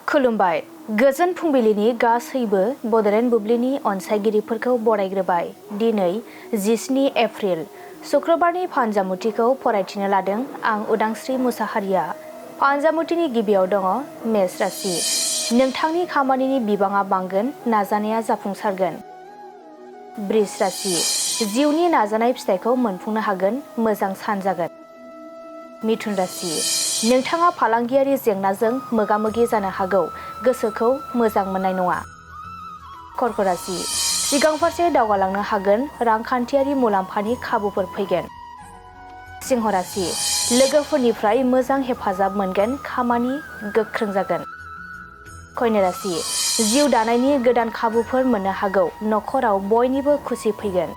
खुलुमबाय। गोजोन फुंबिलिनि गासैबो बड'लेण्ड बुब्लिनि अनसायगिरिफोरखौ बरायग्रोबाय। दिनै 17 एप्रिल शुक्रबारनि फानजामुथिखौ फरायथिनो लादों आं उदांस्रि मुसाहारिया। फानजामुथिनि गिबियाव दङ मेष राशि। नोंथांनि खामानिनि बिबाङा बांगोन, नाजानाया जाफुंसारगोन। बृष राशि। जिउनि नाजानाय फिथाइखौ मोनफुंनो हागोन, मोजां सान जागोन। मिथुन राशि। नोंथाङा फालांगियारि जेंनाजों मोगा-मोगि जानो हागौ, गोसोखौ मोजां मोननाय नङा। कर्क राशि। सिगां फारसे दावगालांनो हागोन, रांखान्थियारि मुलाम्फानि खाबुफोर फैगोन। सिंह राशि। लोगोफोरनिफ्राय मोजां हेफाजाब मोनगोन, खामानि गोख्रों जागोन। कन्या राशि। जिउ दानायनि गोदान खाबुफोर मोननो हागौ, नखराव बयनिबो खुसि फैगोन।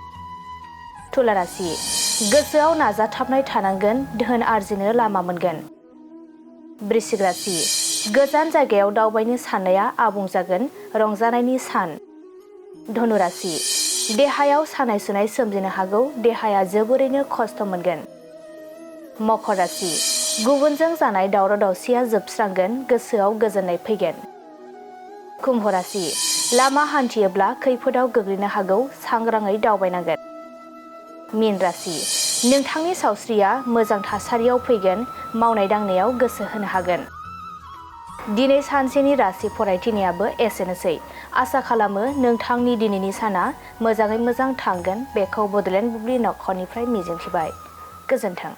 तुला राशि। गोसोआव नाजाथाबनाय थानांगोन, धोन आरजिनो लामा मोनगोन। वृश्चिक राशि। गोजान जायगायाव दावबायनो साननाया आबुं जागोन, रंजानायनि सान। धनु राशि। देहायाव सानाय-सुनाय सोमजिनो हागौ, देहाया जोबोरैनो खस्थ' मोनगोन। मकर राशि। गुबुनजों जानाय दावराव-दावसिया जोबस्रांगोन, गोसोआव गोजोननाय फैगोन। कुम्भ राशि। लामा हान्थियोब्ला खैफोदाव गोग्लैनो हागौ, सांग्राङै दावबायनांगोन। मीन राशि। नोंथांनि सावस्रिया मोजां थासारियाव फैगोन, मावनाय-दांनायाव गोसो होनो हागोन। दिनै सानसेनि राशि फरायथिनायाबो एसेनोसै। आसा खालामो नोंथांनि दिनैनि साना मोजाङै मोजां थांगोन, बेखौ बड'लेण्ड बुब्लि नखरनिफ्राय मिजिंथिबाय। गोजोन्थों।